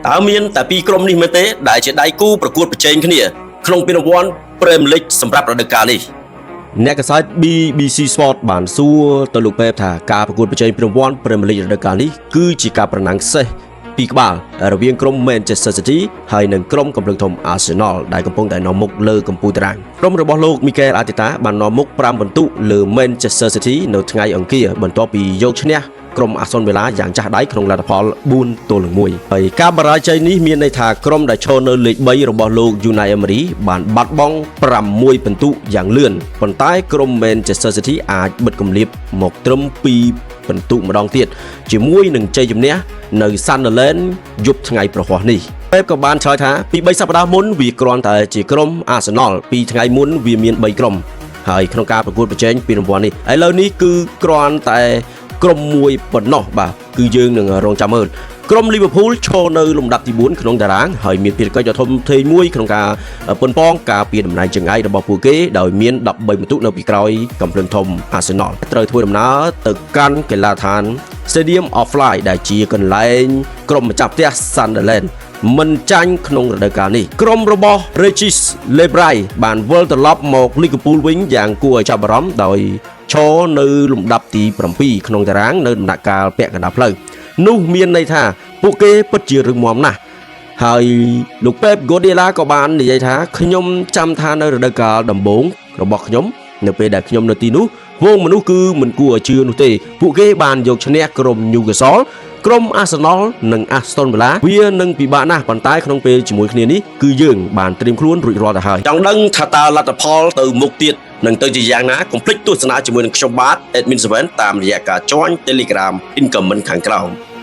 តើមានតែពីរក្រុមនេះមែនទេដែលជាដៃគូប្រកួតប្រជែងគ្នាក្នុងពានរង្វាន់ Premier League សម្រាប់រដូវកាលនេះអ្នកកាសែត BBC Sport បានសួរទៅលោកពេបថាការប្រកួតប្រជែងពានរង្វាន់ Premier League រដូវកាលនេះគឺជាការប្រណាំងសេះពីរក្បាលរវាងក្រុម Manchester City ហើយនិងក្រុមកំភ្លើងធំ Arsenal ដែលកំពុងតែនាំមុខលើកំពូលតារាងក្រុមរបស់លោក Mikel Arteta បាននាំមុខ5ពិន្ទុលើ Manchester City នៅថ្ងៃអង្គារបន្ទាប់ពីយកឈ្នះក្រុម Aston Villa យ៉ាងចាស់ដៃក្នុងលទ្ធផល4-1ហើយការបរាជ័យនេះមានន័យថាក្រុមដែលឈរនៅលេខ3របស់លោក Unai Emery បានបាត់បង់6ពិន្ទុយ៉ាងលឿនប៉ុន្តែក្រុម Manchester City អាចបិទគម្លាបមកត្រឹម2ពិន្ទុម្ដងទៀតជាមួយនឹងជ័យជំនះនៅ Sunderland យប់ថ្ងៃព្រហស្បតិ៍នេះពេបក៏បានឆ្លើយថាពី3សប្តាហ៍មុនវាគ្រាន់តែជាក្រុម Arsenal ពីថ្ងៃមុនវាមាន3ក្រុមហើយក្នុងការប្រកួតប្រជែងពានរង្វាន់នេះឥឡូវនេះគឺគ្រាន់តែក្រុមមួយប៉ុណ្ណោះបាទគឺយើងនឹងរងចាំមើលក្រុម Liverpool ឈរនៅលំដាប់ទី4ក្នុងតារាងហើយមានភារកិច្ចដ៏ធំធេងមួយក្នុងការប៉ុនប៉ងការពារតំណែងជើងឯករបស់ពួកគេដោយមាន13ពិន្ទុនៅពីក្រោយកំភ្លើងធំ Arsenal ត្រូវធ្វើដំណើរទៅកាន់កីឡដ្ឋាន Stadium of Light ដែលជាកន្លែងក្រុមម្ចាស់ផ្ទះ Sunderland មិនចាញ់ក្នុងរដូវកាលនេះក្រុមរបស់ Regis Lebray បានវិលត្រឡប់មក Liverpool វិញយ៉ាងគួរឲ្យចាប់អារម្មណ៍ដោយឈរនៅលំដាប់ទី7ក្នុងតារាងនៅដំណាក់កាលពាក់កណ្ដាលផ្លូវនោះមានន័យថាពួកគេពិតជារឹងមាំណាស់ហើយលោកពេបហ្គូឌីឡាក៏បាននិយាយថាខ្ញុំចាំថានៅរដូវកាលដំបូងរបស់ខ្ញុំនៅពេលដែលខ្ញុំនៅទីនោះហ្វូងមនុស្សគឺមិនគួរឲ្យជឿនោះទេពួកគេបានយកឈ្នះក្រុម Newcastle ក្រុម Arsenal និង Aston Villa វានឹងពិបាកណាស់ប៉ុន្តែក្នុងពេលជាមួយគ្នានេះគឺយើងបានត្រៀមខ្លួនរួចរាល់ទៅហើយចង់ដឹងថាតើលទ្ធផលទៅមុខទៀតនឹងទៅជាយ៉ាងណាកុំភ្លេចទស្សនាជាមួយនឹងខ្ញុំបាទ Admin 7តាមរយៈការ join Telegram in comment ខាងក្រោម។